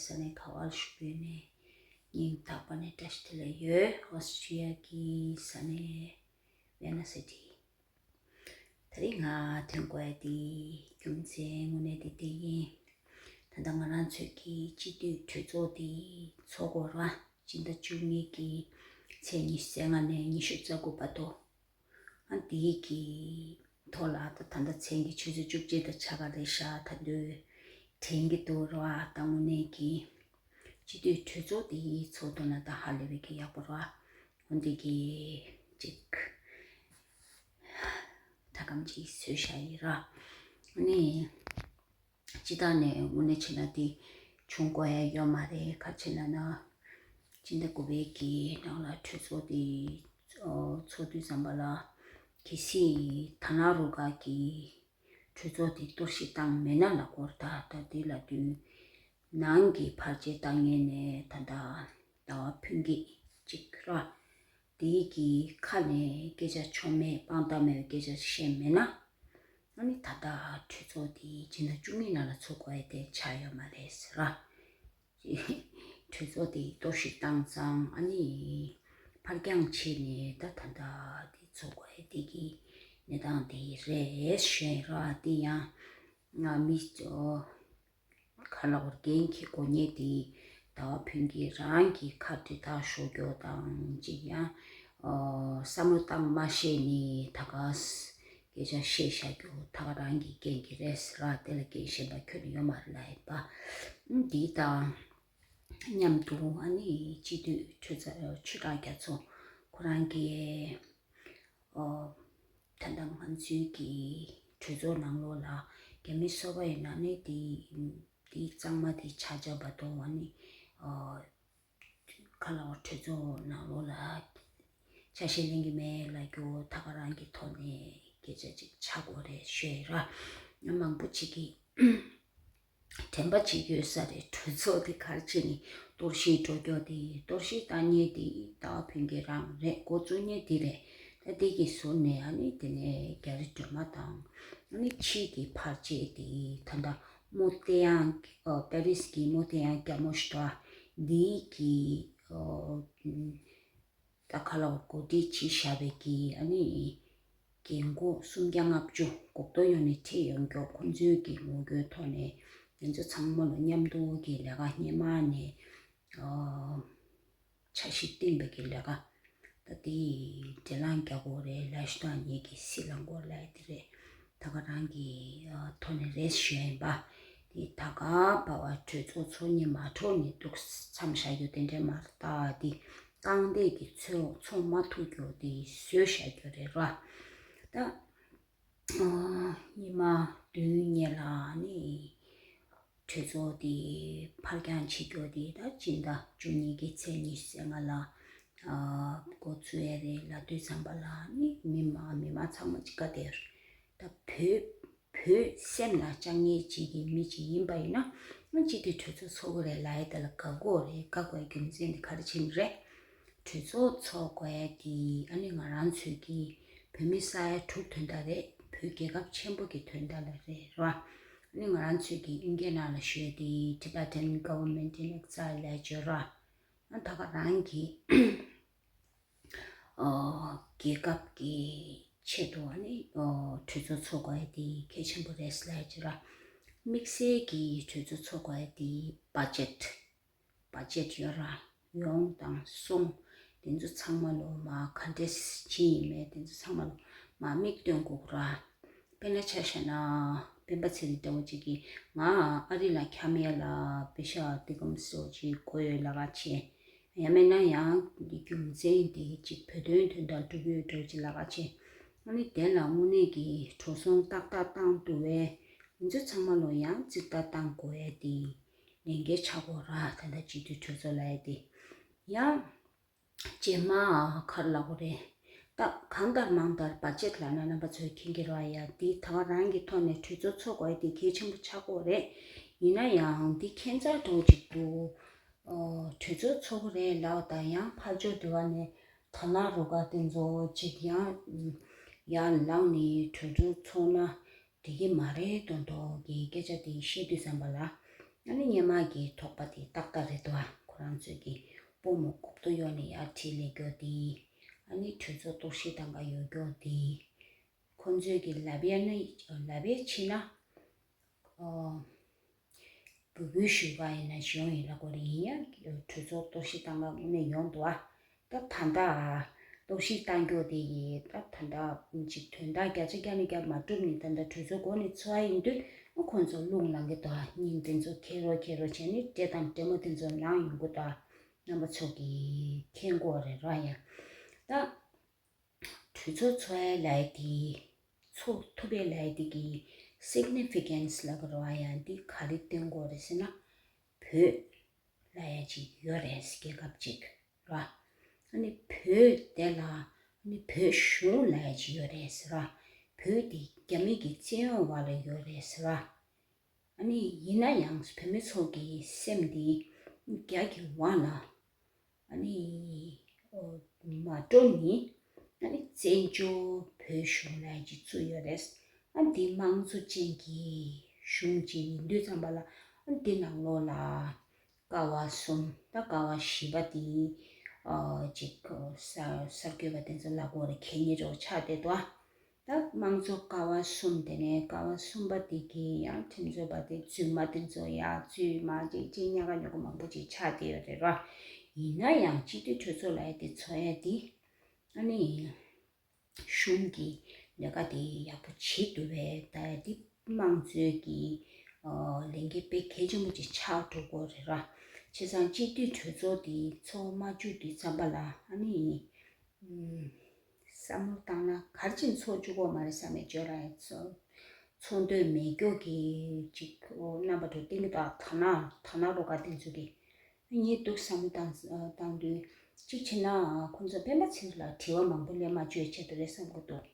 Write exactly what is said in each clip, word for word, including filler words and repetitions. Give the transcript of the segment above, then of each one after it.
ས་གནས་ག་བར་བཞུགས་པའི་ནས་སྙིང་ཐག་པ་ནས་བཀྲ་ཤིས་བདེ་ལེགས་ཡོད། ཨོ་སི་ཊི་ཡ་གི་ས་གནས་ཝེ་ན་སི་ཊི། དེ་རིང་ང་ཐོན་དགོས་ཡ་དེ་རྒྱུ་མཚན་དངོས་གནས་དེ་དེ་ཡིན། ད་ལྟ་ང་རང་ཚོའི་གི་སྤྱི་འཐུས་གྲོས་ཚོགས་དེ་ཚོགས་དགོས་ར། སྤྱི་ཟླ་བཅུ་གཉིས་ཀྱི་ཚེས་ཉི་ཤུ་རྩ་ལྔ་ནས་ཉི་ཤུ་རྩ་དགུ་བར་དུ། ཨ་དེའི་གི་ཐོག་ལ་ད་ད་ལྟ་མཚན་གྱི་ཆུ་ཚོད་བཅུ་གཅིག་དང་ཆ་ག་རེ་ཤག་ད་དུང་དྲན་གྱི་འདུག་ར། ད་དངོས་གནས་ཀྱི་སྤྱི་འཐུས་གྲོས་ཚོགས་དེ་ཚོགས་ཐུབ་ན་ད་ཧ་ལས་པའི་གི་ཡག་པོ་ར། འོན་ཏེ་གི་ཅིག་ད་གམ་ཅིག་བཟོས་བཞག་ཡིན་ར། ཨ་ནི། སྤྱི་བཏང་ནས་དངོས་གནས་བྱས་ན་དེ་བྱུང་དགོས་ཡ་ཡོད་མ་རེད། ག་རེ་བྱས་ན་ན། སྤྱི་ཟླ་དགུ་པའི་གི་ནང་ལ་གྲོས་ཚོགས་དེ་ཚོགས་དུས་ཙམ་པ་ལ་གལ་སྲིད་ད་ན་རུ་ག་གི་གྲོས་ཚོགས་དེ་གཏོར་བཤིག་བཏང་མེད་ན་ལ་སྐོར་ད་ད་དེ་ལ་དུས་ནང་གི་ཕར་ཆེར་བཏང་ངེས་ནས་ད་ད་ཟླ་བ་ཕུན་སྐྱིད་ཅིག་ར། དེའི་གི་ཁ་ནས་སྐད་ཆ་ཆོ་མེད་དཔང་རྟགས་མེད་པའི་སྐད་ཆ་བཤད་མེད་ན། ཨ་ནི་ད་ལྟ་གྲོས་ཚོགས་དེ་སྤྱི་ཟླ་བཅུ་གཉིས་ནང་ལ་ཚོགས་དགོས་ཡ་དེ་ཆགས་ཡོད་མ་རེད་ཟེར་ར། གྲོས་ཚོགས་དེ་གཏོར་བཤིག་བཏང་ཙང་ཨ་ནི་ཕར་འགྱངས་བྱས་ནས་ད་ད་ལྟ་དེ་ཚོགས་དགོས་ཡ་དེ་གི་གནས་སྟངས་དེ་རེད་ཞུ་ཡ་ར། དེ་ཡང་ང་མི་ཚོ་ག་ལ་བར་འགན་འཁྱེར་དགོས་ངེས་དེ་ཟླ་བ་ཕུན་སྐྱིད་རང་གི་ཁ་བྲིས་ཐག་ཤོར་རྒྱུ་དང་ཅིག་ཡང་བསམ་བློ་བཏང་མ་ཤེས་ནས་ད་ག་སྐད་ཆ་བཤད་བཞག་རྒྱུ་ད་ག་རང་གི་འགན་གྱི་རེད་ཟེར་ར། དེ་ལ་འགན་ཞེན་པ་ཁྱོན་ནས་ཡོད་མ་རེད་ལབ་ཡིན་པ། འདི་དང་མཉམ་དུ་ཨ་ནི་སྤྱི་འཐུས་ཆོས་ཚ་ཆོས་གྲགས་རྒྱ་མཚོ་ཁོ་རང་གིས། ཨོ། ད་ལྟ་ང་ཚོའི་གི་གྲོས་ཚོགས་ནང་ལོགས་ལ་རྒྱ་མི་སོ་པ་ཡིན་ན་ནི་དེ་དེ་གཙང་མ་དེ་ཆ་ཆ་བ་དོ་བ་ནི་ཨོ། ཁ་ལ་གྲོས་ཚོགས་ནང་ལོགས་ལ་ཆ་ཤས་ལེན་གི་མེད་ལ་རྒྱུ་ད་ག་རང་གི་ཐོག་ནས་སྐད་ཆ་ཅིག་ཆགས་དགོས་རེད་ཞུ་ཡ་ར། མང་པོ་ཅིག་གིས། དྲན་པ་བྱེད་ཀྱི་ཡོད་ས་རེད། གྲོས་ཚོགས་དེ་ག་རེ་བྱས་ནས་གཏོར་བཤིག་འགྲོ་རྒྱུ་དེ། གཏོར་བཤིག་བཏང་མཁན་དེ་ཟླ་བ་ཕུན་སྐྱིད་རང་རེད། འགོ་བཙུགས་མཁན་དེ་རེད། ད་དེ་གི་ཟུར་ནས་ཨ་ནི་དེ་ནས་རྒྱ་རི་སྒྲོལ་མ་དང་ཨ་ནི་ཕྱིས་ཀྱི་ཕར་བཅད་དེ་ད་ལྟ་མོ་ཏེ་ཡང་ཨ་པེ་རིས་ཀྱི་མོ་ཏེ་ཡང་རྒྱ་མོ་ཞིག་འདུག་ཨ། འདིའི་གི་ཨ། ད་ཁ་ལོ་གོ་སྒྲིག་བྱས་བཞག་པའི་གི་ཨ་ནི་རྒན་འཁོགས་སུམ་བརྒྱ་ལྔ་བཅུ་གོ་བརྡ་ཡོང་ནས་ཁྲིད་ཡོང་མཁན་ཁོང་ཚོའི་གི་ངོ་རྒོལ་ཐོག་ནས་ང་ཚོ་ཚང་མ་ལ་མཉམ་དུ་གི་ལས་ཀ་སྔོན་མ་ནས་ཨ་འཆར་གཞི་བཏིང་བའི་གི་ལས་ཀ་ད་དེ་འབྲེལ་ལམ་རྒྱག་དགོས་རེད་ལབ་ཞུ་དང་། ངེད་ཀྱི་སྲིད་ལ་འགོར་ལབ་དེ་རེད། ད་ག་རང་གི་ཨ་ཐོག་ནས་རེད་ཞུ་ཡ་ཡིན་པ། དེ་ད་ག་བར་བ་གྲོས་ཚོགས་ཚོགས་སྙིང་མ་འཕྲོག་ནས་འདུག་མཚམས་བཞག་རྒྱུ་དེ་འདྲ་མ་རེད། ད་དེ་རྐང་སྟེགས་ཀྱི་ཚོགས་ཚོགས་མ་ཐུབ་རྒྱུ་དེ་བཟོས་བཞག་རྒྱུ་རེད་ར། ད་ཉི་མ་བདུན་སྔོན་ལ་ནི་གྲོས་ཚོགས་དེ་ཕར་འགྱངས་བྱེད་རྒྱུ་དེ་ད་སྤྱི་ཟླ་བཅུ་གཉིས་ཀྱི་ཚེས་ཉི་ཤུ་རྩ་ལྔ་ལ་ཨ་འགོ་ཚུགས་ཡ་རེད་ལབ་དུས་ཙམ་པ་ལ་ནི་མི་མང་མི་མང་ཚང་མ་ཅིག་དགའ་བསྡད་ཡོད་རེད། ད་བོད་བོད་སེམས་ལ་བཅངས་མཁན་ཅིག་གི་མི་ཅིག་ཡིན་པ་ཡིན་ན་ང་སྤྱི་འཐུས་གྲོས་ཚོགས་ཚོགས་དགོས་རེད་ལབ་ཡ་དེ་ལ་དགའ་གི་ཡོད་རེད། དགའ་དགོས་ཡ་རྒྱུ་མཚན་དེ་ག་རེ་བྱས་ནས་རེད། གྲོས་ཚོགས་ཚོགས་དགོས་ཡ་དེ་ཨ་ནི་ང་རང་ཚོའི་གི་བོད་མི་ས་ཡ་དྲུག་དོན་དག་རེད། བོད་རྒྱལ་ཁབ་ཆེན་པོ་གི་དོན་དག་ལ་རེད་ར། ཨ་ནི་ང་རང་ཚོའི་གི་དབྱིན་སྐད་ནང་ལ་ཞུ་ཡ་དེ་Tibetan Government in Exile ལབ་ཡ་ཅིག་ཡོད་ར། ཨ་ད་ག་རང་གི་ཨོ་རྒྱལ་ཁབ་ཀྱི་ཆེད་དུ་ཨ་ནི་ཨོ་གྲོས་ཚོགས་ཚོགས་དགོས་ཡ་དེ་གལ་ཆེན་པོ་རེད་ལབ་ཡ་ཅིག་ར། དམིགས་བསལ་གྱི་གྲོས་ཚོགས་ཚོགས་དགོས་ཡ་དེ་བ་ཇེཊ་བ་ཇེཊ་ཡོད་ར། ཡོང་དང་སོང་དེ་ཚོ་ཚང་མ་ལོ་མ་ག་འདྲས་ཅི་ཡིན་མེད་དེ་ཚོ་ཚང་མ་ལོ་མ་མིག་སྟོན་དགོས་ར། དཔེར་ན་ཆ་བཞག་ན་སྤེན་པ་ཚེ་རིང་འདྲ་བོ་ཅིག་གིས་ང་ཨ་རི་ལ་འཁྱམ་ཡས་ལ་པེ་ཤ་ཏི་ཀམ་སོ་ཅིག་དགོས་ཡོད་ལབ་ཀ་བྱས། ཡང་མིན་ན་ཡང་འདི་རྒྱུ་མཚན་འདི་གཅིག་བོད་དོན་དོན་དག་སྒྲུབ་ཡོད་འགྲོ་ཅིག་ལབ་ཀ་བྱས། ཨ་ནི་དེ་ལ་དངོས་གནས་ཀྱི་འགྲོ་སོང་ཏག་ཏག་བཏང་འདུག་བས། ང་ཚོ་ཚང་མ་ལོ་ཡང་རྩིས་ལྟ་བཏང་དགོས་ཡས་འདི་ལས་འགན་ཆགས་དགོས་ར། ད་ལྟ་སྤྱི་འཐུས་གྲོས་ཚོགས་ལབ་ཡས་འདི་ཡང་རྗེས་མ་ག་རེ་ལབ་དགོས་རེད། ད་གང་ལྟར་མང་ལྟར་བ་ཇེཊ་ལབ་ན་རྣམ་པ་ཚོས་མཁྱེན་གྱི་རེད་བ། ཡ་འདི་ད་ག་རང་གི་ཐོག་ནས་གྲོས་ཚོགས་ཚོགས་དགོས་ཡས་འདི་གལ་ཆེན་པོ་ཆགས་དགོས་རེད། ཡིན་ན་ཡང་འདི་ཁྱད་མཚར་འདྲ་བོ་ཅིག་འདུག་ཨོ། གྲོས་ཚོགས་ཚོགས་ཀྱི་རེད་ལབ་དང་ཡང་ཕར་ཕྱོགས་དེ་བ་ནས་ད་ན་རུ་ག་དེ་ཚོ་ཅིག་ཡང་ཡར་ལངས་ནས་གྲོས་ཚོགས་ཚོགས་ན་འགྲིག་གི་མ་རེད་མདོག་མདོག་གི་སྐད་ཆ་དེ་བཤད་དུས་ཙམ་པ་ལ་ ཨ་ནི་སྔོན་མ་གི་དོགས་པ་དེ་ཏག་ཏག་རེད་དོ། ཁོ་རང་ཚོས་ཀྱི་སྤོ་མོ་གོབ་ཏོ་གཡོག་ནས་ཡར་ཁྲིད་ལས་རྒྱུ་དེ། ཨ་ནི་གྲོས་ཚོགས་གཏོར་བཤིག་བཏང་ག་ཡོད་རྒྱུ་དེ། ཁོ་ཚོས་ཀྱི་ལབ་ཡ་ནི་ལབ་ཡ་ཕྱིན་ན། ཨོ། འབོད་སྐུལ་ཞུ་ག་ཡིན་ན་ཞུ་ཡིན་ལབ་དགོས་རེད། ཡིན་ཡང་གྲོས་ཚོགས་གཏོར་བཤིག་བཏང་ག་དངོས་གནས་ཡོང་འདུག་ཨ། ད་ད་ལྟ་གཏོར་བཤིག་བཏང་རྒྱུ་དེ་ཡིས་ད་ད་ལྟ་ཅིག་དོན་དག་བརྒྱ་ཆ་བརྒྱ་ནས་བརྒྱ་མ་གྲུབ་ནས་ད་ལྟ་གྲོས་ཚོགས་སྒོ་ནས་ཚུད་ཡ་ཡིན་དུས། ཨ། ཁོང་ཚོ་རླུང་ལངས་ཀྱི་འདུག་ཨ། སྙིང་དེ་ཚོ་ཁེར་རོ་ཁེར་རོ་བྱས་ནས་འདྲེ་དང་འདྲེ་མོ་དེ་ཚོ་ལངས་ཡོང་གི་འདུག་ཨ། རྣམ་པ་ཚོ་གིས་མཁྱེན་གྱི་ཡོད་རེད་ར། ཡ། ད། གྲོས་ཚོགས་ཚོགས་ཡ་ལབ་ཡ་དེ། ཚོགས་ཐུབ་ཡ་ལབ་ཡ་དེ་གི་སིག་ནི་ཕི་ཀེན་སི་ལབ་དགོས་རེད་པ། ཡང་འདི་ག་རེ་སྟོན་དགོས་རེད་ཟེར་ན། བོད་ལབ་ཡ་ཅིག་ཡོད་རེད། རྒྱལ་ཁབ་ཅིག་རེད་པ། ཨ་ནི་བོད་དེ་ལ་ཨ་ནི་བོད་གཞུང་ལབ་ཡ་ཅིག་ཡོད་རེད་ཟེར་བ། བོད་དེ་རྒྱ་མི་གི་བཙན་གཡོག་འོག་ལ་ཡོད་རེད་ཟེར་བ། ཨ་ནི་ཡིན་ན་ཡང་བོད་མི་ཚོ་གི་སེམས་འདི་རྒྱ་གི་དབང་ལ་ཨ་ནི་ཨོ་མ་འགྲོ་ནི། ཨ་ནི་བཙན་བྱོལ་བོད་གཞུང་ལབ་ཡ་ཅིག་བཙུགས་ཡོད་རེད། ཨ་འདི་དམངས་གཙོ་ཅན་གྱི་གཞུང་ཅིག་ཡིན་དུས་ཙམ་པ་ལ། ཨ་འདི་ནང་ལོགས་ལ་ཀ་བ་གསུམ། ད་ཀ་བ་བཞི་པ་དེ་ཨ་ཅིག་གསར་གསར་འགོད་པ་དེ་ཚོ་ལབ་དགོས་རེད། གད་སྙིགས་འདྲ་པོ་ཆགས་བསྡད་འདུག་ཨ། ད་དམངས་གཙོ་ཀ་བ་གསུམ། དེ་ནས་ཀ་བ་གསུམ་པ་དེ་གི་ཡང་ཁྲིམས་རྩོད་པ་དེ་རྫུན་མ་དེ་ཚོ་ཡ་རྫུན་མ་ཅིག་ཅིག་ཉག་ག་ཉོག་ག་མང་པོ་ཅིག་ཆགས་བསྡད་ཡོད་རེད་ར། ཡིན་ན་ཡང་སྤྱི་འཐུས་གྲོས་ཚོགས་ལབ་ཡ་དེ་ཚོགས་ཡ་དེ། ཨ་ནི་གཞུང་གི་ལས་ཀ་དེ་ཡག་པོ་བྱེད་ཐུབ་པའི་ད་ཡ་དེ་དམངས་གཙོའི་གི་ཨ་ལས་འགན་དཔེ་གལ་ཆེན་པོ་ཅིག་ཆགས་འགྲོ་གི་རེད་ར། བྱས་ཙང་སྤྱི་འཐུས་གྲོས་ཚོགས་དེ་ཚོགས་མ་བཅུག་དུས་ཙམ་པ་ལ་ཨ་ནི། ཨུམ། བསམ་བློ་བཏང་ན་ག་རེ་བྱས་ནས་ཚོགས་བཅུག་གི་ཡོད་མ་རེད་བསམ་ནས་བརྗོད་ར་ཡ། ཚོགས་ཚོགས་འདོད་མེད་རྒྱུ་གི་ཅིག་ཨོ་རྣམ་པ་འདྲ་བསྟན་གྱི་འདུག་ད་ན་ད་ན་རོ་ག་དེ་ཚོ་གི་ངས་འདུག་བསམ་བློ་བཏང་བཏང་དུས། གཅིག་བྱས་ན་ཁོང་ཚོ་སྤེན་པ་ཚེ་རིང་ལ་དྲི་བ་མང་པོ་སླེབས་མ་བཅུག་ཆེད་དུ་རེད་བསམ་གྱི་འདུག་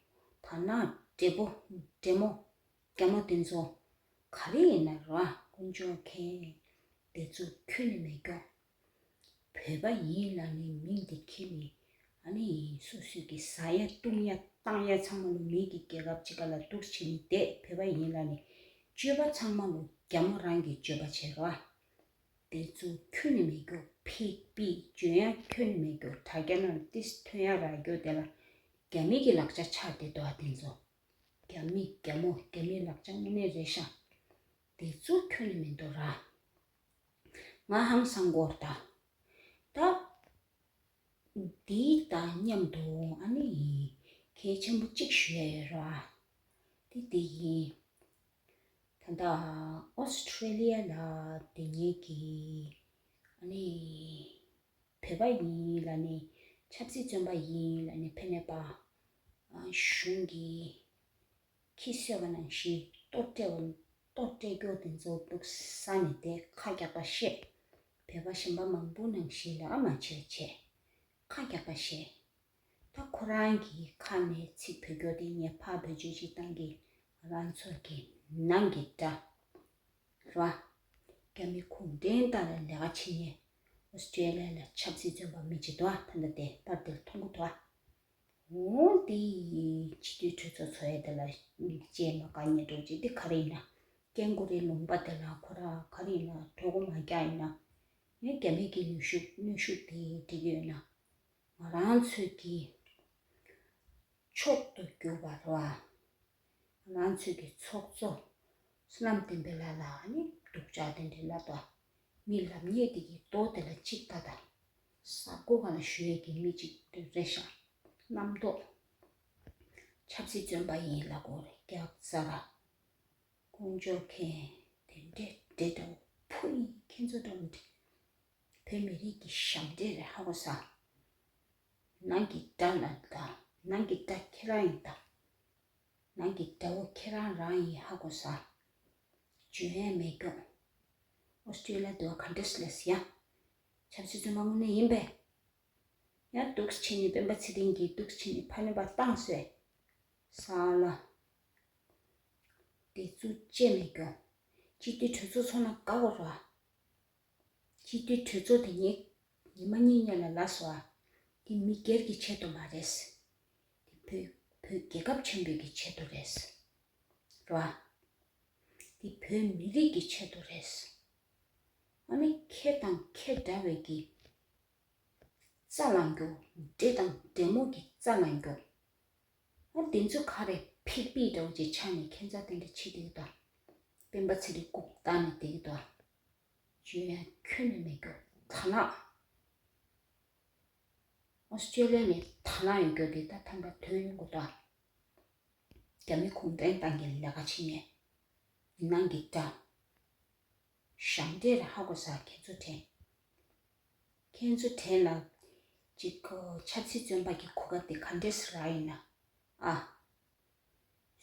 ད་ན་འདྲེ་པོ་འདྲེ་མོ་རྒྱ་མོ་དེ་ཚོ་ག་རེ་ཡིན་ན་ར། དཀོན་མཆོག་མཁྱེན། དེ་ཚོ་ཁྱོན་ནས་མེད་རྒྱུ། བོད་པ་ཡིན་ལབ་ནས་མིང་དེ་ཁྱེར་ནས། ཨ་ནི་སོ་སོའི་གི་ཟ་ཡ་བཏུང་ཡ་བཏང་ཡ་ཚང་མ་ལོ་མི་གི་རྒྱལ་ཁབ་ཅིག་ག་ལ་འདུག་བྱས་ནས་བསྡད། བོད་པ་ཡིན་ལབ་ནས་སྤྱོད་པ་ཚང་མ་ལོ་རྒྱ་མོ་རང་གི་སྤྱོད་པ་བྱེད་རོགས། དེ་ཚོ་ཁྱོན་ནས་མེད་རྒྱུ། ཕིག་པིག་བརྗོད་ཡ་ཁྱོན་ནས་མེད་རྒྱུ། དྲ་རྒྱ་ནང་ཏིས་ཐོན་ཡ་རག་རྒྱུ་དེ་ལ་རྒྱ་མི་གི་ལག་ཆ་ཆགས་བསྡད་འདུག་ཨ་དེ་ཚོ་རྒྱ་མི་རྒྱ་མོ་རྒྱ་མིའི་ལག་ཆ་དངོས་གནས་རེད་ཤག་དེ་ཚོ་ཁྱོན་ནས་མི་འདུག་ར། ང་ཧང་སང་གོ་ད། ད། འདི་དང་མཉམ་དུ་ཨ་ནི་གལ་ཆེན་པོ་གཅིག་ཞུ་ཡ་ཡོད་ར། དེ་དེ་ཡིན། ད་ལྟ་ཨོ་སི་ཁྲེ་ལི་ཡ་ལ་དེ་ཉིད་ཀྱི་ཨ་ནི་བོད་པ་ཡིན་ལབ་ནས་ཆབ་སྲིད་བཙོན་པ་ཡིན་ལབ་ནས་ཕེབས་མཁན་པ་གཞུང་གི་ཁྱི་གསོད་པ་ནང་བཞིན་ལྟོ་སྤྲད་པ་ལྟོ་སྤྲད་རྒྱུ་དེ་ཚོ་འདུག་ས་ནས་དེ་ཁ་རྒྱག་པ་བཤད། བོད་པ་གཞན་པ་མང་པོ་ནང་བཞིན་ལ་ཨ་མ་བྱས་བྱས་ཁ་རྒྱག་པ་བཤད། ད་ཁོ་རང་གི་ཁ་ནས་ཚིག་བོད་སྐྱོར་དེ་ངས་ཕར་བེད་སྤྱོད་ཅིག་བཏང་གི། ང་རང་ཚོ་གི་ནང་གི་དགྲ་ར། རྒྱ་མི་གུང་ཁྲན་ཏང་ལ་ལས་ཀ་བྱེད་མཁན་ཨོ་སི་ཀྲེ་ལི་ཡ་ལ་ཆབ་སྲིད་བཙོན་པ་མི་གཅིག་འདུག་ད་ལྟ་དེ་པར་དེར་མཐོང་གི་འདུག་འོ་དེ་སྤྱི་འཐུས་གྲོས་ཚོགས་ཚོགས་ཡས་དེ་ལ་བཅས་མ་དཀའ་ངལ་འགྲོ་ཅིག་དེ་ག་རེ་ཡིན་ན། ཀེང་གུ་རེ་ལུང་པ་དེ་ལ་ཁོ་ར་ག་རེ་ཡིན་ན་གྲོད་ཁོག་མ་རྒྱག་ཡིན་ན། ངས་རྒྱ་མི་གི་ནུས་ཤུགས་གནོན་ཤུགས་དེ་འགྲིག་གི་ཡོད་ན། ང་རང་ཚོས་ཀྱི་མཆོག་ཏུ་གྱུར་པ་རེད་བ། ང་རང་ཚོས་ཀྱི་ཚོགས་གཙོ་བསོད་ནམས་བསྟན་འཕེལ་ལགས་ལ་ནི་སྡུག་ཅག་དེ་འདྲའི་ལབ་དང་། མི་ལབ་མཁན་དེ་གི་རྡོ་དེ་ལ་གཅིག་ལྟ་དང་། ས་སྒོ་ག་ལ་བཞུ་ཡས་ཀྱི་མི་གཅིག་དེ་རེད་ཤག་རྣམ་རྟོག་ཆབ་སྲིད་བཙོན་པ་ཡིན་ལབ་དགོས་རེད་རྒྱག་ས་ར། དཀོན་མཆོག་མཁྱེན། དེ་འདྲས་འདྲས་འདྲ་བོ་ཕུ་ཡིན་ཁྱེད་ཚོ་འདྲ་བོ་འདྲ། བོད་མི་རིགས་ཀྱི་ཞབས་འདྲེན་རེད་ཧ་གོ་ས། ནང་གི་དགྲ་ལ་དང་ནང་གི་དགྲ་ཁྱེད་རང་ཡིན་དང་། ནང་གི་དགྲ་བོ་ཁྱེད་རང་རང་ཡིན་ཧ་གོ་ས། བརྗོད་ཡས་མེད་སྐྱོ། ཨོ་སི་ཀྲི་ལ་དུ་བ་ག་འདྲས་ལས་ཡ། ཆབ་སྲིད་བཙོན་པ་དངོས་གནས་ཡིན་པས། ཡང་འདུག་ཕྱིན་ནས་སྤེན་པ་ཚེ་རིང་གིས་འདུག་ཕྱིན་ནས་ཕ་ལན་པ་བཏང་ཟེར། ས་ལ། དེ་ཚོ་བཅད་མེད་ཀྱོ། སྤྱི་འཐུས་གྲོས་ཚོགས་ཚོགས་ན་དགའ་བོ་ར། སྤྱི་འཐུས་གྲོས་ཚོགས་དེ་ཉིད་ཉི་མ་གཉིས་གཉིས་ལ་ལ་སོ་ཨ། དེ་མི་སྒེར་གྱི་ཆེད་དུ་མ་རེད། དེ་བོད་བོད་རྒྱལ་ཁབ་ཆེན་པོའི་གི་ཆེད་དུ་རེད། ར། དེ་བོད་མི་རིགས་ཀྱི་ཆེད་དུ་རེད། ཨ་ནི་ཁེ་དང་ཁེ་འདྲ་བའི་གི་རྩ་ལ་འགྱུར། འདྲེ་དང་འདྲེ་མོ་གི་རྩ་ལ་འགྱུར། ཨ་འདི་ཚོ་ག་རེ་ཕིག་པི་འདྲ་བོ་ཅིག་ཆགས་ནས་ཁྱད་མཚར་དེ་འདྲ་བྱེད་བསྡད་ཀྱི་འདུག་སྤེན་པ་ཚེ་རིང་རྐུབ་བཏགས་ནས་བསྡད་ཀྱི་འདུག་བརྗོད་ཡ་ཁྱོན་ནས་མི་འགྱུར། ད་ལགས། ཨོ་སི་ཀྲེ་ལི་ཡ་ནས་ད་ལགས་ཡོང་རྒྱུ་དེ་ད་ཐམ་པ་ཐོན་ཡོང་གི་འདུག་རྒྱ་མི་གུང་ཁྲན་ཏང་གི་ལས་ཀ་བྱེད་མཁན་ནང་གི་དགྲ། ཞང་འབྲས་ལ་ཧ་གོ་ས། ཁྱེད་ཚོ་དྲན། ཁྱེད་ཚོ་དྲན་ལ་ཅིག་ཆབ་སྲིད་བཙོན་པ་གི་གོ་སྐབས་དེ་ག་འདྲས་སེ་རག་ཡིན་ན། ཨ།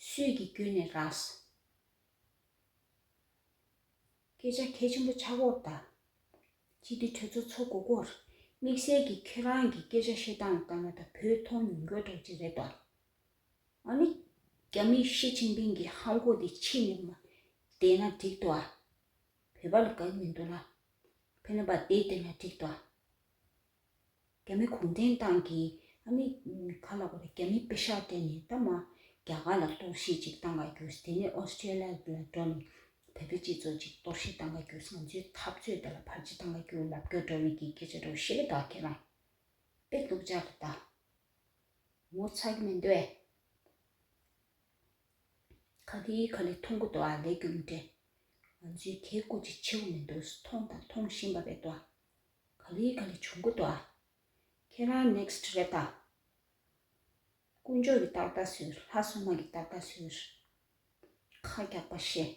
སུས་ཀྱི་བརྒྱུད་ནས་རག་སོང་། སྐད་ཆ་གལ་ཆེན་པོ་ཆགས་ཀྱི་ཡོད་ད། སྤྱི་འཐུས་གྲོས་ཚོགས་ཚོགས་དགོས་ཀྱི་ཡོད་རེད། དམིགས་བསལ་གྱིས་ཁྱེད་རང་གི་སྐད་ཆ་བཤད་སྟངས་ལྟར་ན་ད་བོད་མཐོང་ཡོང་རྒྱུ་འདྲ་བོ་ཅིག་རེད་དོ། ཨ་ནི། རྒྱ་མི་ཞི་ཅིན་ཕིང་གི་ཧམ་གོ་དེ་ཕྱི་ནས་མར་བསྡད་ན་འགྲིག་འདུག་ཨ། བོད་པ་ལ་དགའ་གི་མི་འདུག་ལ། ཕ་ནས་ཕར་བསྡད་བསྡད་ན་འགྲིག་འདུག་ཨ། རྒྱ་མི་གུང་ཁྲན་ཏང་གིས་ཨ་ནི་ག་ལབ་དགོས་རེད། རྒྱ་མི་པེ་ཤག་སྤྲད་ནས་ད་མར་རྒྱ་གར་ལ་གཏོར་བཤིག་ཅིག་བཏང་ག་རྒྱུགས། དེ་ནས་ཨོ་སི་ཀྲེ་ལི་ཡ་ལ་འགྲོ་ནས་བོད་པའི་སྤྱི་ཚོགས་ཅིག་གཏོར་བཤིག་བཏང་ག་རྒྱུགས། ང་ཚོའི་འཐབ་རྩོད་དེ་ལ་བར་ཆད་བཏང་ག་རྒྱུགས་ལབ་རྒྱུ་འདྲ་བོ་གི་སྐད་ཆ་འདྲ་བོ་བཤད་ཀྱི་འདུག་ཨ། ཁྱེད་རང་དཔེ་སྡུག་ཅག་རེད་ད། ངོ་ཚ་གི་མི་འདུག་ཨེ། ག་ལེ་ག་ལེ་མཐོང་གི་འདུག་ཨ། ལས་རྒྱུ་འབྲས། ང་ཚོས་གལ་སྐུ་ཅིག་བྱེད་དགོས་མི་འདུག་མཐོང་དང་མཐོང་བཞིན་པ་རེད་དོ། ག་ལེ་ག་ལེ་བྱུང་གི་འདུག་ཨ། ཁྱེད་རང་ནེག་སི་ཊི་རེད་ད། དཀོན་མཆོག་གིས་ཏག་ཏག་བཟོས། ལྷ་སྲུང་མ་གིས་ཏག་ཏག་བཟོས། ཁ་རྒྱག་པ་བཤད།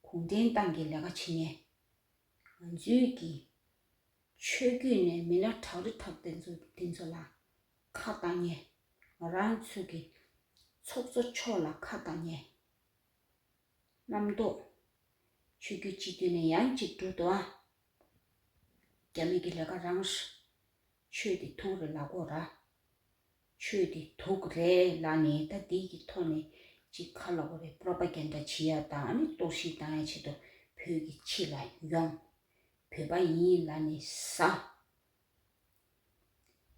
གུང་ཁྲན་ཏང་གི་ལས་ཀ་བྱེད་མཁན། ང་ཚོའི་གི་ཆོས་བརྒྱུད་ནས་མི་སྣ་དྲག་རི་དྲག་དེ་ཚོ་དེ་ཚོ་ལ་ཁ་བཏང་མཁན། ང་རང་ཚོའི་གི་ཚོགས་གཙོ་མཆོག་ལ་ཁ་བཏང་མཁན། རྣམ་རྟོག་ཆོས་བརྒྱུད་སྤྱི་འཐུས་ནས་ཡང་གཅིག་འགྲོ་འདུག་ཨ། རྒྱ་མི་གི་ལས་ཀ་རང་རེད། ཆོས་དེ་དུག་རེད་ལབ་དགོས་ར། ཆོས་དེ་དུག་རེད་ལབ་ནས་ད་འདི་གི་ཐོག་ནས་ཅིག་ག་ལབ་དགོས་རེད། པྲོ་པ་གན་ཌ་བྱེད་ཡ་དང་ཨ་ནི་གཏོར་བཤིག་བཏང་ཡ་ཆེད་དུ་བོད་ཀྱི་ཕྱི་ལ་ཡོང་། བོད་པ་ཡིན་ལབ་ནས་ཟ།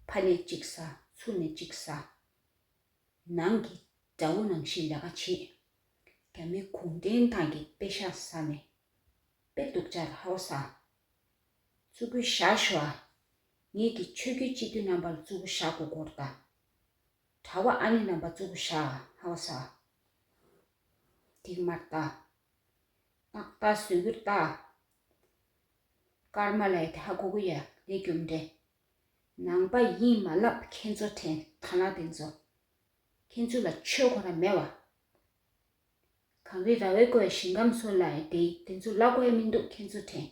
ཕ་ནས་གཅིག་ཟ། ཚུར་ནས་གཅིག་ཟ། ནང་གི་དགྲ་བོ་ནང་བཞིན་ལས་ཀ་བྱེད། རྒྱ་མི་གུང་ཁྲན་ཏང་གི་པེ་ཤག་ཟ་ནས། དཔེ་སྡུག་ཅག་རེད་ཧ་བ་ས། གཙུག་གུ་བཞག་ཤོག་ཨ། ངེད་ཀྱི་ཆོས་བརྒྱུད་སྤྱི་འཐུས་རྣམ་པར་གཙུག་གུ་བཞག་དགོས་སྐོར་ད། གྲྭ་པ་ཨ་ནེ་རྣམ་པ་གཙུག་གུ་བཞག་ཧ་བ་ས། དེ་མར་ལྟ། ཏག་ཏག་བཟོས་གི་རེད་ད། ཀརྨ་ལ་ཡ་དེ་ཧ་གོ་གི་ཡ། ལས་རྒྱུ་འབྲས། ནང་པ་ཡིན་མ་ལབ་ཁྱེད་ཚོ་དྲན། ཐ་ན་དེ་ཚོ། ཁྱེད་ཚོ་ལ་ཆོས་ཁོ་རང་མེད་བ། གངས་རི་ར་བས་བསྐོར་བའི་ཞིང་ཁམས་སུ་ལ་ཡ་དེ་དེ་ཚོ་ལ་གོ་ཡ་མི་འདུག་ཁྱེད་ཚོ་དྲན།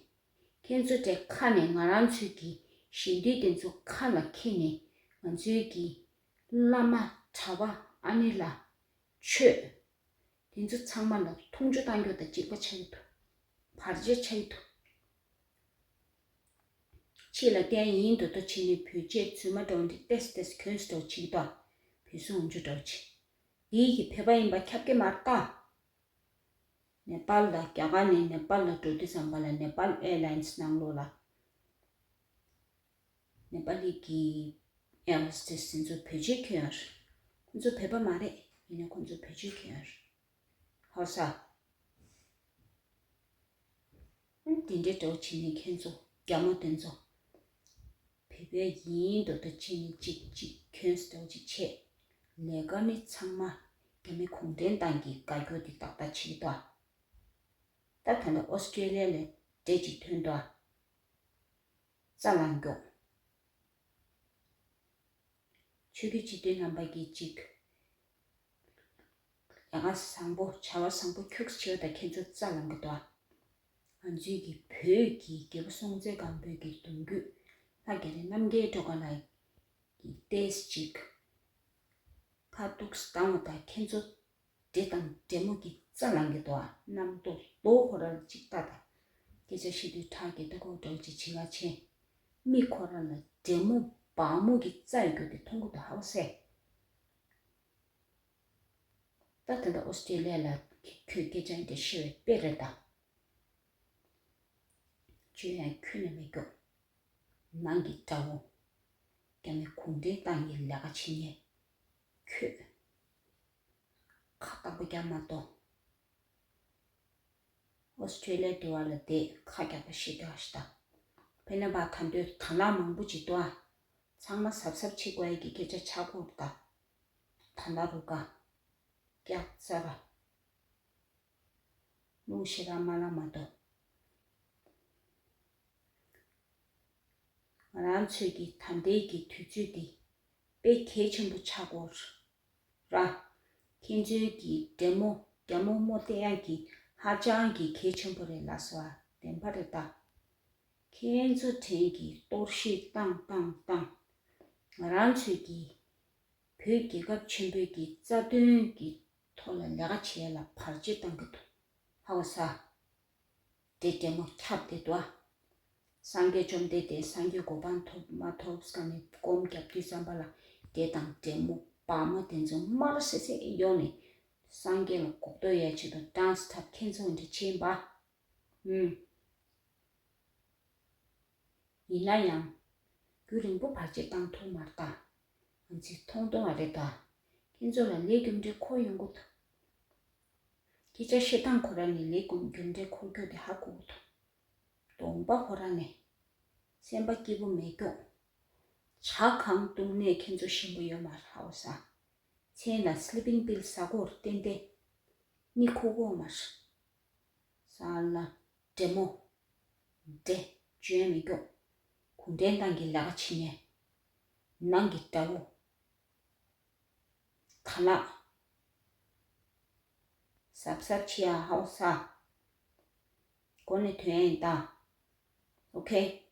ཁྱེད་ཚོ་དེ་ཁ་ནས་ང་རང་ཚོའི་གི་ཞི་འདུས་དེ་ཚོ་ཁ་ལ་འཁྱེར་ནས་ང་ཚོའི་གི་བླ་མ་གྲྭ་པ་ཨ་ནེ་ལ་ཆོས། དེ་ཚོ་ཚང་མ་ལ་མཐོང་ཆུང་གཏང་རྒྱུ་དང་གཅིག་པ་ཆགས་ཀྱི་འདུག་བར་ཆད་ཆགས་ཀྱི་འདུག་ཕྱི་ལ་བསྟན་ཡིན་མདོག་མདོག་བྱས་ནས་བོད་ཆས་རྫུན་མ་འདྲ་བོ་འདི་ཏོག་ཙམ་ཏོག་ཙམ་གྱོན་སྲོལ་ཅིག་འདུག་བོད་སྲུང་འཇུ་འདྲ་བོ་ཅིག་འདི་གི་བོད་པ་ཡིན་པ་ཁྱབ་ཀྱི་མ་རེད་ད། ནེ་པཱལ་ལ་རྒྱ་གར་ནས་ནེ་པཱལ་ལ་འགྲོ་དུས་ཙམ་པ་ལ་ནེ་པཱལ་ཨེར་ལའིན་སི་ནང་ལོགས་ལ། ནེ་པ་ལི་གི་ཨེར་ཧོ་སི་ཊེ་སི་དེ་ཚོ་བོད་ཆས་གྱོན་ཡོད་རེད། ཁོང་ཚོ་བོད་པ་མ་རེད། ཡིན་ནའི་ཁོང་ཚོ་བོད་ཆས་གྱོན་ཡོད་རེད། ཧོ་ས། ཨ་ནི་དེ་འདྲའི་འདྲ་བོ་བྱས་ནས་ཁྱེད་ཚོ་རྒྱ་མོ་དེ་ཚོ་བོད་པ་ཡིན་མདོག་མདོག་བྱས་ནས་ཅིག་ཅིག་གྱོན་སྲོལ་ཅིག་བྱས། ལས་ཀ་ནི་ཚང་མ་རྒྱ་མི་གུང་ཁྲན་ཏང་གི་དགའ་སྐྱོ་དེ་ཏག་ཏག་བྱེད་ཀྱི་འདུག་ད་ད་ལྟ་ཨོ་སི་ཀྲེ་ལི་ཡ་ལ་འདྲེ་ཅིག་ཐོན་འདུག་རྩ་ལངས་མགྱོགས། ཆོས་བརྒྱུད་སྤྱི་འཐུས་རྣམ་པ་གིས་ཅིག་ལས་ཀ་བཟང་པོ་བྱ་བ་བཟང་པོ་ཁྱོད་ཀྱིས་བྱས་པ་དང་ཁྱེད་ཚོ་རྩ་ལངས་ཀྱི་འདུག་ང་ཚོའི་གི་བོད་ཀྱི་རྒྱལ་པོ་སྲོང་བཙན་སྒམ་པོའི་གི་གདུང་རྒྱུད་ལྷ་རྒྱ་རི་རྣམ་རྒྱལ་སྒྲོལ་དཀར་ལགས་ཀྱི་ལྟས་ཅིག་ཁ་ཐུག་བཏང་བ་དང་ཁྱེད་ཚོ་འདྲེ་དང་འདྲེ་མོ་གི་རྩ་ལངས་ཀྱི་འདུག་ཨ། རྣམ་རྟོག་རྡོ་ཁོ་ར་ལ་གཅིག་ལྟ་དང་། སྐད་ཆ་བཤད་དུས་ཁྲག་གི་ལྟོ་གོས་འདྲ་བོ་ཅིག་བྱེད་ག་ཆེ། མིག་ཁོ་ར་ལ་འདྲེ་མོ་བག་མོ་གི་རྩ་ཡོད་རྒྱུ་དེ་མཐོང་གི་འདུག་ཧ་བ་སེ། ད་ད་ལྟ་ཨོ་སི་ཀྲེ་ལི་ཡ་ལ་ཁྱོད་སྐད་ཆ་འདི་བཤད་པའི་དཔེ་རེད་ད། བརྗོད་ཡ་ཁྱོན་ནས་མི་རྒྱུག་ནང་གི་དགྲ་བོ། རྒྱ་མི་གུང་ཁྲན་ཏང་གི་ལས་ཀ་བྱེད་མཁན་ཁྱོད། ཁ་བཏགས་པ་རྒྱག་མ་གཏོགས། ཨོ་སི་ཀྲེ་ལི་ཡ་དེ་བ་ལ་དེ་ཁ་རྒྱག་པ་ཞིག་འདུག་ཨ་ཤི་ད། ཕེ་ནེ་བ་ད་འདོད་ད་ལ་མང་པོ་ཅིག་འདུག་ཨ། ཚང་མ་གཟབ་གཟབ་བྱེད་དགོས་ཡ་གི་སྐད་ཆ་ཆགས་གོ་ད། ད་ལ་རུ་ག་རྒྱག་ཚ་བ། རླུང་ཞེ་དྲག་མ་ལངས་མ་གཏོགས། ང་རང་ཚོའི་གི་ད་ལྟའི་གི་དུས་ཚོད་འདི་དཔེ་གལ་ཆེན་པོ་ཆགས་ཀྱི་ཡོད་རེད། ཁྱེད་ཚོའི་གི་འདྲེ་མོ་རྒྱ་མོ་མོ་བསྟེན་ཡག་གི་ཧ་ཅང་གི་གལ་ཆེན་པོ་རེད་ལབ་སོང་ཨ། བདེན་པ་རེད་ད། ཁྱེད་ཚོ་དྲན་གི་གཏོར་བཤིག་བཏང་བཏང་བཏང་། ང་རང་ཚོའི་གི་བོད་རྒྱལ་ཁབ་ཆེན་པོའི་གི་རྩ་དོན་གི་ཐོག་ལ་ལས་ཀ་བྱེད་ཡ་ལ་བར་ཆད་བཏང་གི་འདུག་ཧ་གོ་ས། དེ་འདྲེ་མོ་ཁྱབ་བསྡད་འདུག་ཨ། སངས་རྒྱས་བཅོམ་ལྡན་འདས་སངས་རྒྱས་གོ་འཕང་ཐོབ་མ་ཐོབ་ཀ་ནས་སྒོམ་བརྒྱབ་དུས་ཙམ་པ་ལ་དེ་དང་འདྲེ་མོ་བག་མ་དེ་ཚོ་དམར་སེ་སེ་ཡོང་ནས་སངས་རྒྱས་ལ་གོ་བསྡུར་ཡ་ཆེད་དུ་ཌན་སི་འཁྲབ། ཁྱེད་ཚོ་འདྲ་བྱེད་པ། ཨུམ། ཡིན་ན་ཡང་། རྒྱུན་རིང་པོ་བར་ཆད་བཏང་ཐུབ་མ་རེད་ད། ང་ཚོས་མཐོང་མཐོང་བ་རེད་ད། ཁྱེད་ཚོ་ལ་ལས་རྒྱུ་འབྲས་འཁོར་ཡོང་གི་འདུག་སྐད་ཆ་བཤད་སྟངས་ཁོ་རང་ནས་ལས་རྒྱུ་འབྲས་འཁོར་རྒྱུ་དེ་ཧ་གོ་གི་འདུག་གདོང་པ་ཁོ་རང་ནས། སེམས་པ་སྐྱིད་པོ་མེད་སྐྱོ། ཇ་གང་བཏུང་ནས་ཁྱེད་ཚོ་ཞིམ་པོ་ཡོད་མ་རེད་ཧ་གོ་ས། མཚན་ལ་སི་ལི་པིང་པིལ་ཟ་གོ་རེད་ཏན་ཏན། གཉིད་ཁུག་གོ་མ་རེད། ས་ལ་འདྲེ་མོ། འདྲེ། བཅོས་མི་སྐྱོ། གུང་ཁྲན་ཏང་གི་ལས་ཀ་བྱེད་ཉན། ནང་གི་དགྲ་བོ། ད་ལགས། གཟབ་གཟབ་བྱེད་ཡ་ཧའོ་ས། གོ་ནས་ཐོན་ཡ་ཡིན་ད། ཨོ་ཁེ།